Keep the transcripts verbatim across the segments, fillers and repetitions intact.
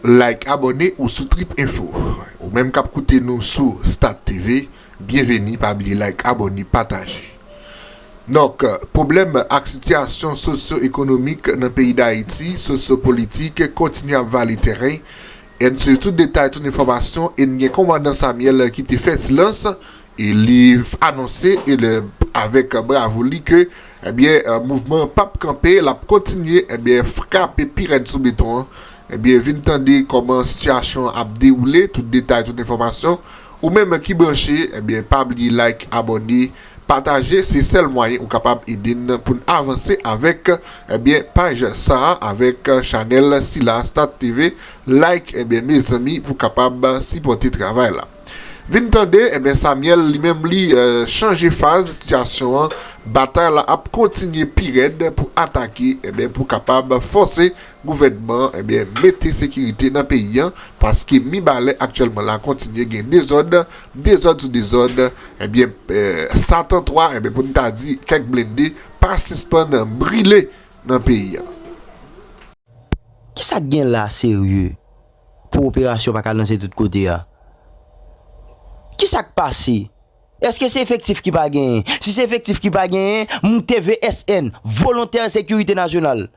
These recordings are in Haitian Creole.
Like, abòne ou sou Trip Info. Ou menm k ap koute nou sou Stat T V, byenveni, pa bliye like, abòne, pataje. Donk, pwoblèm ak sitiyasyon sosyo-ekonomik nan peyi Dayiti, sosyo-politik, kontinye ap vale teren. E n swiv tout detay, tout enfòmasyon, e n gen kòmandan Samuel ki te fè silans, e li anonse, e le, avèk bravo li ke, ebyen, eh, mouvman p ap kanpe, l ap kontinye, ebyen, frape pi rèd sou beton an. Ebyen, vin tande kòman sitiyasyon an ap dewoule, tout detay, tout enfòmasyon. Ou menm ki branche, ebyen, pa bliye like, abòne, pataje, se sèl mwayen ou kapab ede n pou n avanse avèk, ebyen, paj sa a, avèk chanèl sila, Stat T V. Like, ebyen, mezanmi, pou kapab sipòte travay la. Vin tande, ebyen, Samuel, li menm, li, eh, chanje faz sitiyasyon an. Batay la ap kontinye pi rèd pou atake, ebyen, pou kapab fòse gouvènman, ebyen, mete sekirite nan peyi an, paske mibalè aktyèlman la kontinye gen dezòd, dezòd sou dezòd, ebyen, eh, Satan twa, ebyen, pou n ta di kèk blende, pa sispann brile nan peyi an. Kisa k gen la serye pou operasyon pa ka lanse tout kote a? Kisa k pase? Èske se efektif ki pa genyen? Si se efektif ki pa genyen, moute V S N, Volontè Sekirite Nasyonal.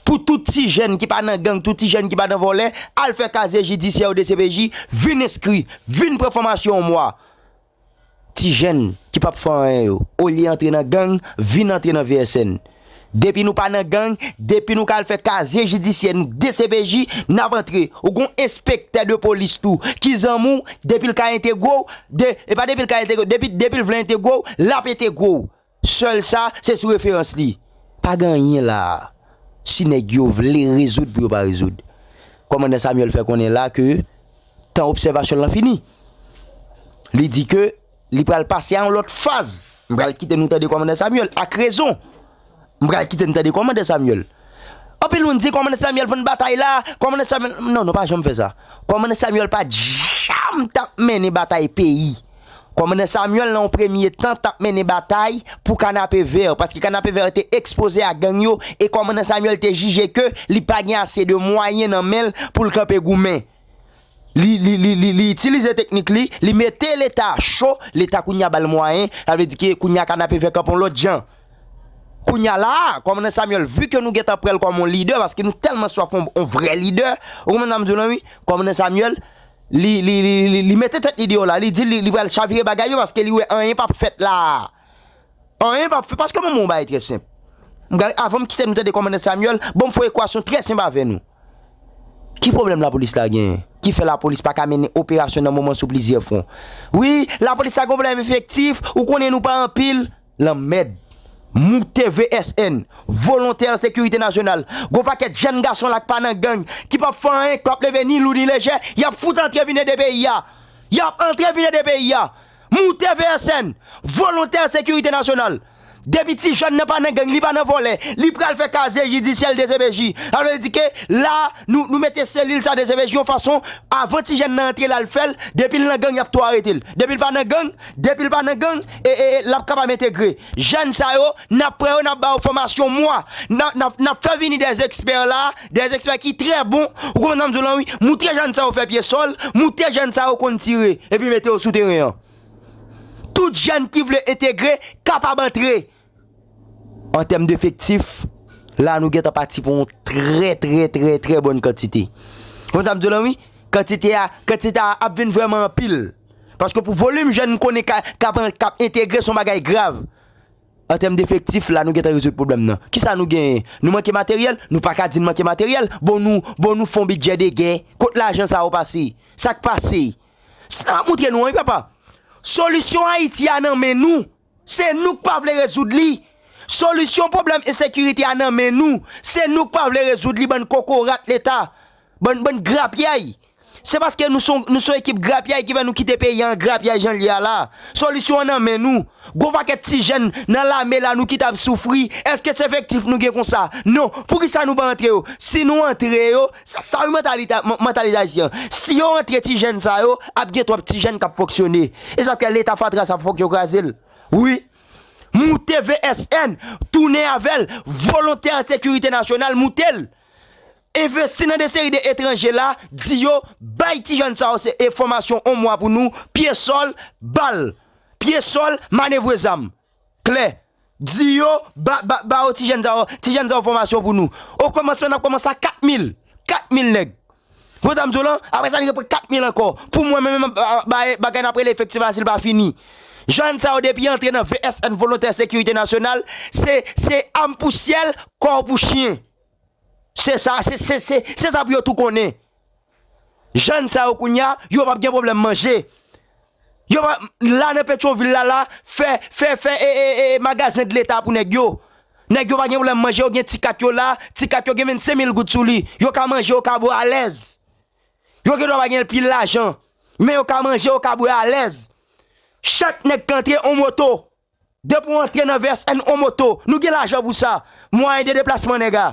Pou tout ti jèn ki pa nan gang, tout ti jèn ki pa nan vòlè, al fè kazye jidisyè yo D C P J, vin enskri, vin pran fòmasyon yon mwa. Ti jèn ki p ap fè anyen yo, olye antre nan gang, vin antre nan V S N. Depi nou pa nan gang, depi nou ka al fè kazye jidisyè nou D C P J, n ap antre. Ou gon enspektè de polis tou ki zanmi w, depi l ka entegre w, de, e pa depi l ka entegre w, depi, depi l vle entegre w, l ap entegre w. Sèl sa, se sou referans li. Pa gen anyen la a. Si nèg yo vle rezoud pou yo pa rezoud. Kòmandan Samuel fè konnen la ke tan obsèvasyon l lan fini. Li di ke li pral pase a yon lòt faz. M pral kite nou tande kòmandan Samuel, ak rezon. M pral kite n tande kòmandan Samuel. Anpil moun di kòmandan Samuel vann batay la, kòmandan Samuel, non, nou pa janm fè sa. Kòmandan Samuel pa t janm t ap mennen batay peyi. Kòmandan Samuel nan yon premye tan t ap mennen batay pou Kanapevè, paske Kanapevè te ekspoze a gang yo, e kòmandan Samuel te jije ke li pa gen ase de mwayen nan men l pou l kanpe goumen. Li, li, li, li, li itilize teknik li, li mete Leta cho, Leta kounye a ba l mwayen, sa vle di ke kounye a Kanapevè kanpe yon lòt jan. Kounye a la a, kòmandan Samuel, vi ke nou gentan pran l kòm yon lidè, paske nou tèlman swaf yon, yon vrè lidè, ou konprann sa m di w lan wi, kòmandan Samuel, li, li, li, li, li mete tèt li deyò la, li di li, li pral chavire bagay yo, paske li wè anyen p ap fèt la a. Anyen p ap fèt, paske mwen, mwen, yon bagay trè senp. M gade, avan m kite nou tande kòmandan Samuel, ban m fè yon ekwasyon trè senp avè nou. Ki pwoblèm lapolis la genyen? Ki fè lapolis pa ka mennen operasyon nan moman sou plizyè fwon? Wi, lapolis la gen pwoblèm efektif, ou konnen nou pa anpil. Lanmèd. Moute V S N, Volontè Sekirite Nasyonal. Gon pakèt jèn gason la k pa nan gang, ki p ap fè anyen, k p ap leve ni lou ni lejè, y ap fout antre vin ede peyi a. Y ap antre vin ede peyi a. Moute V S N, Volontè Sekirite Nasyonal. Depi ti jèn nan pa nan gang, li pa nan vòlè, li pral fè kazye jidisyè l D C P J. Sa vle di ke la, nou, nou mete selil sa D C P J yon fason, avan ti jèn nan antre la l fè l, depi l nan gang, y ap tou arete l. Depi l pa nan gang, depi l pa nan gang, e, e, e, l ap kapab entegre. Jèn sa yo, n ap pran yo, n ap ba yo fòmasyon mwa. N ap, n ap, n ap fè vini dè ekspè la, dè ekspè ki trè bon. Ou konprann sa m di w lan wi? Moute jèn sa yo fè pye sòl, moute jèn sa yo konn tire, epi mete yo sou teren an. Tout jèn ki vle entegre kapab antre. An tèm de efektif, la nou gentan pati pou yon trè, trè, trè, trè bòn kantite. Konn sa m di w lan wi? Kantite a, kantite a ap vin vrèman anpil. Paske pou volim jèn m konnen k ap, k ap, k ap entegre, se yon bagay grav. An tèm de efektif, la nou gentan rezoud pwoblèm nan. Kisa nou genyen? Nou manke materyèl? Nou pa ka di n manke materyèl. Bon nou, bon nou fè yon bidjè de gè. Kot lajan sa yo pase? Sa k pase? Sa n ap montre nou an wi papa. Solisyon Ayiti a nan men nou. Se nou k pa vle rezoud li. Solisyon pwoblèm ensekirite a nan men nou. Se nou k pa vle rezoud li, bann kokorat Leta. Bann, bann grapyay. Se paske nou se yon, nou se yon ekip grapyay ki fè nou kite peyi a an grapyay jan l ye a la. Solisyon an nan men nou. Gon pakèt ti jèn nan lame la nou kite ap soufri. Èske se efektif nou gen konsa? Non. Poukisa nou pa antre yo? Si nou antre yo, sa, sa wi mantalite, man-, mantalite ayisyen an. Si yo antre ti jèn sa yo, ap gen twòp ti jèn k ap fonksyone. E sa k fè Leta fatra sa fòk yo kraze l. Wi. Moute V S N, tounen avè l, Volontè Sekirite Nasyonal, moute l. Envesti nan de seri de etranje la, di yo, bay ti jèn sa yo se e fòmasyon yon mwa pou nou, pye sòl, bal, pye sòl, manevre zam. Klè. Di yo, ba, ba, ba yo ti jèn sa yo, ti jèn sa yo fòmasyon pou nou. Okòmansman, n ap kòmanse a kat mil. Kat mil nèg. Bon, sa m di w lan, apre sa, n repran kat mil ankò. Pou mwen menm, ba, ba, bagay n ap rele efektif la, si l pa fini. Jèn sa yo, depi antre nan V S N, Volontè Sekirite Nasyonal, se, se am pou syèl, kò pou chyen. Se sa, se, se, se, se sa pou yo tou konnen. Jèn sa yo kounye a, yo p ap gen pwoblèm manje. Yo pa, la nan Petyonvil la, la, fè, fè, fè, e, e, e, magazen de leta pou nèg yo. Nèg yo pa gen pwoblèm manje, yo gen ti kat yo la, ti kat yo gen vennsenk mil goud sou li. Yo ka manje, yo ka bwè alèz. Yo gen dwa pa gen pil lajan, men yo ka manje, yo ka bwè alèz. Chak nèg k antre, on moto. Depi w antre nan V S N, on moto. Nou gen lajan pou sa. Mwayen de deplasman nèg a.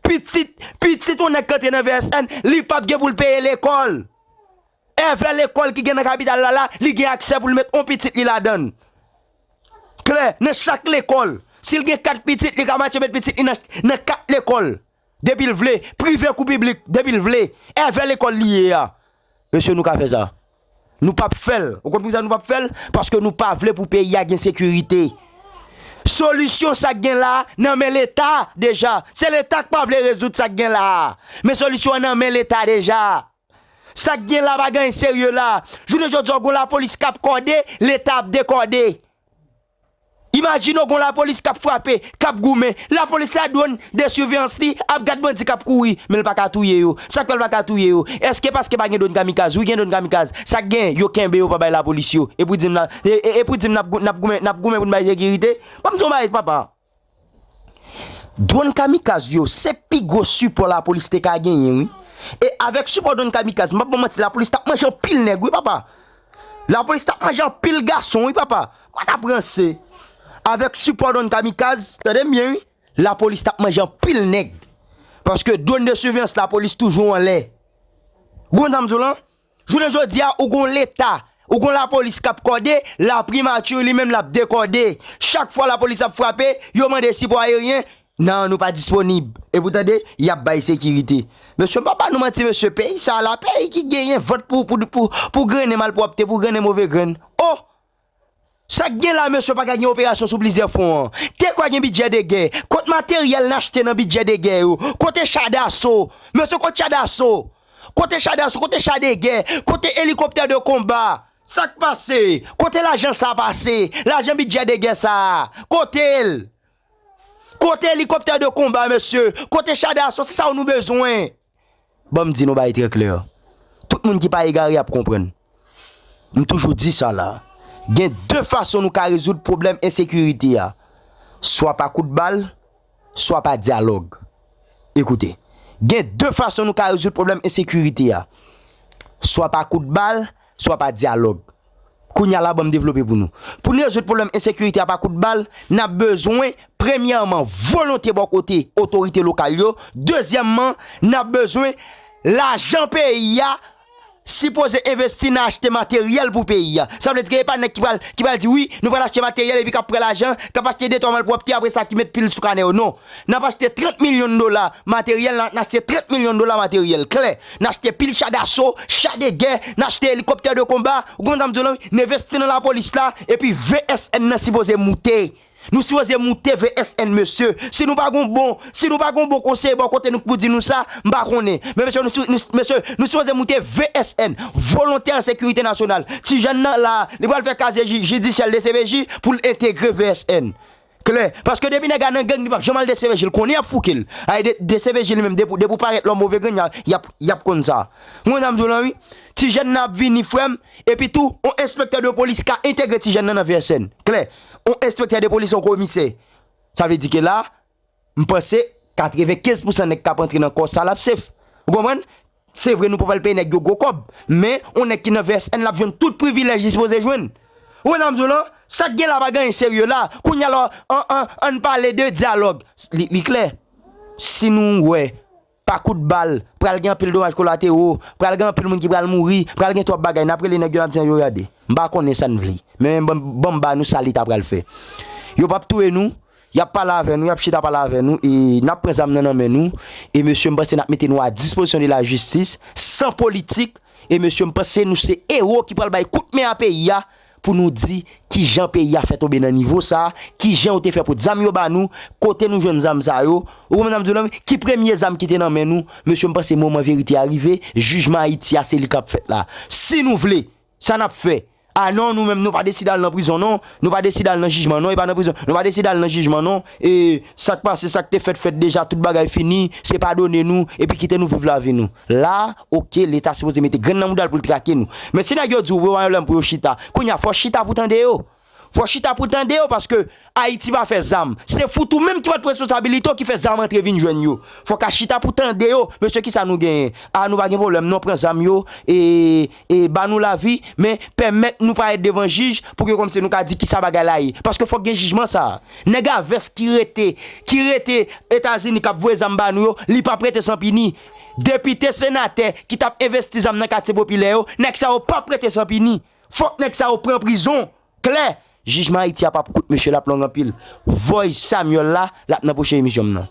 Pitit, pitit yon nèg k antre nan V S N, li p ap gen pou l peye lekòl. Èvè lekòl ki gen nan kapital la, la, li gen aksè pou l met on pitit li ladan l. Klè, nan chak lekòl. Si l gen kat pitit, li ka mache met pitit li nan, nan kat lekòl. Depi l vle, prive kou piblik, depi l vle. Èvè lekòl li ye a. Mesye, nou ka fè sa. Nou p ap fè l. Ou konn poukisa nou p ap fè l? Paske nou pa vle pou peyi a gen sekirite. Solisyon sa k gen la a nan men Leta deja. Se Leta k pa vle rezoud sa k gen la a. Men solisyon an nan men Leta deja. Sa k gen la pa gen anyen serye la. Jounen jodi a, w gon lapolis k ap kòde, Leta ap dekòde. Imajine w gon lapolis k ap frape, k ap goumen. Lapolis la, dwòn de siveyans li ap gad bandi k ap kouri, men l pa ka touye yo. Sa k fè l pa ka touye yo? Èske paske pa gen dwòn kamikaz? Wi, gen dwòn kamikaz. Sa k gen? Yo kenbe yo pa bay lapolis yo. E pou di m la, e, e, e pou di m n ap gou-, n ap goumen, n ap goumen pou n bay sekirite? Ban m di w yon bagay, papa. Dwòn kamikaz yo, se pi gwo sipò lapolis te ka genyen, wi. E avèk sipò dwòn kamikaz, m p ap ba w manti, lapolis t ap manje anpil nèg, wi, papa. Lapolis t ap manje anpil gason, wi, papa. Mwen t ap ranse. Avèk sipò dwòn kamikaz, tande m byen, wi. Lapolis t ap manje anpil nèg. Paske dwòn de siveyans lapolis toujou anlè. Ou konprann sa m di w lan? Jounen jodi a, ou gon Leta, ou gon lapolis k ap kòde, laprimati li menm l ap dekòde. Chak fwa lapolis ap frape, yo mande sipò ayeryen, nan, nou pa disponib. Epi w tande, y ap bay sekirite. Mesye, m pa ba nou manti, mesye, peyi sa a la, peyi ki genyen vant pou, pou, pou, pou grennen malpwòpte, pou grennen move grenn. Oh! Sa k gen la, mesye, pa ka gen operasyon sou plizyè fwon an. Te kwè gen bidjè de gè. Kot materyèl n achte nan bidjè de gè yo? Kote cha daso? Mesye, kot cha daso? Kote cha daso? Kote cha de gè? Kote elikoptè de konba? Sa k pase? Kote lajan sa a pase? Lajan bidjè de gè sa a? Kote l? Kote elikoptè de konba, mesye? Kote cha daso? Se sa yo nou bezwen. Ban m di nou bagay trè klè. Tout moun ki pa egare ap konprann. M toujou di sa la. Gen de fason nou ka rezoud pwoblèm ensekirite a. Swa pa kout bal, swa pa dyalòg. Ekoute, gen de fason nou ka rezoud pwoblèm ensekirite a. Swa pa kout bal, swa pa dyalòg. Kounye a la, ban m devlope pou nou. Pou n rezoud pwoblèm ensekirite a pa kout bal, n ap bezwen, premyèman, volonte bò kote otorite lokal yo. Dezyèmman, n ap bezwen lajan peyi a sipoze envesti nan achte materyèl pou peyi a. Sa vle di ke e pa nèg ki pral, ki pral di, wi, nou pral achte materyèl epi k ap pran lajan, k ap achte de twa malpwòpte, apre sa ki met pil sou kanè yo. Non. N ap achte trant milyon dola materyèl, n a, n achte trant milyon dola materyèl. Klè. N achte pil cha daso, cha de gè, n achte elikoptè de konba. Ou konprann sa m di w lan, wi? N envesti nan lapolis la, epi V S N nan sipoze moute. Nou sipoze moute V S N, mesye. Si nou pa gon bon, si nou pa gon bon konseye bò kote nou k pou di nou sa, m pa konnen. Men mesye, nou si-, nou, mesye, nou sipoze moute V S N, Volontè an Sekirite Nasyonal. Ti jèn nan la, li pral fè kazye ji-, jidisyèl D C P J pou l entegre V S N. Klè. Paske depi nèg la nan gang, li p ap janm al D C P J, l konnen y ap fouke l. Ay, D-, D C P J li menm, depi, depi w parèt lòm move grenn, y a, y ap, y ap konn sa. Ou konn sa m di w lan, wi. Ti jèn nan ap vini, frè m, epi tou, on enspektè de polis ka entegre ti jèn nan nan V S N. Klè. On enspektè de polis, on komisè. Sa vle di ke la, m panse katrevenkenz pousan nèg k ap antre nan kò sa l ap safe. Ou konprann? Se vre, nou pa pral peye nèg yo gwo kòb, men on nèg ki nan V S N, l ap jwenn tout privilèj li sipoze jwenn. Ou konprann sa m di w lan? Sa k gen la pa gen anyen serye la. Kounye a la, an, an, ann pale de dyalòg. Li, li klè. Si nou wè, pa kout bal, pral gen anpil domaj kolatero, pral gen anpil moun ki pral mouri, pral gen twòp bagay, n ap rele nèg yo, n ap di yo gade. M pa konnen sa n vle. Men, men ban, ban m ba nou sa Leta pral fè. Yo p ap touye nou, Y ap pale avè nou, y ap chita pale avè nou, e n ap pran zam nan nan men nou. E mesye, m panse n ap mete nou a dispozisyon de lajistis, san politik. E mesye, m panse nou se ewo ki pral bay kout men a peyi a, pou nou di kijan peyi a fè tonbe nan nivo sa, kijan yo te fè pot zam yo ba nou, kote nou jwenn zam sa yo. Ou konprann sa m di w la, ki premye zam ki te nan men nou? Mesye, m panse moman verite a rive, jijman Ayiti a se li k ap fèt la. Si nou vle, sa n ap fè. A non, nou menm, nou pa deside al nan prizon non. Nou pa deside al nan jijman non, e pa nan prizon. Nou pa deside al nan jijman non. E sa k pase, sa k te fèt, fèt deja, tout bagay fini, se padone nou, epi kite nou viv lavi nou. La, oke, Leta sipoze mete grenn nan mouda l pou l trake nou. Men si nèg yo di w, yo ba yo lèm pou yo chita, kounye a, fò chita pou tande yo. Fò chita pou tande yo, paske Ayiti pa fè zam. Se fout ou menm ki pa t pran responsabilite w ki fè zam antre vin jwenn yo. Fò ka chita pou tande yo. Mesye, kisa nou genyen? A, nou pa gen pwoblèm non, pran zam yo, e, e ba nou lavi, men pèmèt nou parèt devan jij pou ke kòmsi nou ka di kisa bagay la ye. Paske fòk gen jijman sa. Nèg a vès ki rete, ki rete Etazini k ap voye zam ba nou yo, li p ap rete san pini. Depite, senatè ki t ap envesti zam nan katye popilè yo, nèg sa yo p ap rete san pini. Fòk nèg sa yo pran prizon. Klè, jijman Ayiti a p ap kout mesye, l ap long anpil. Voice Samuel la, l ap nan pwochen emisyon m nan.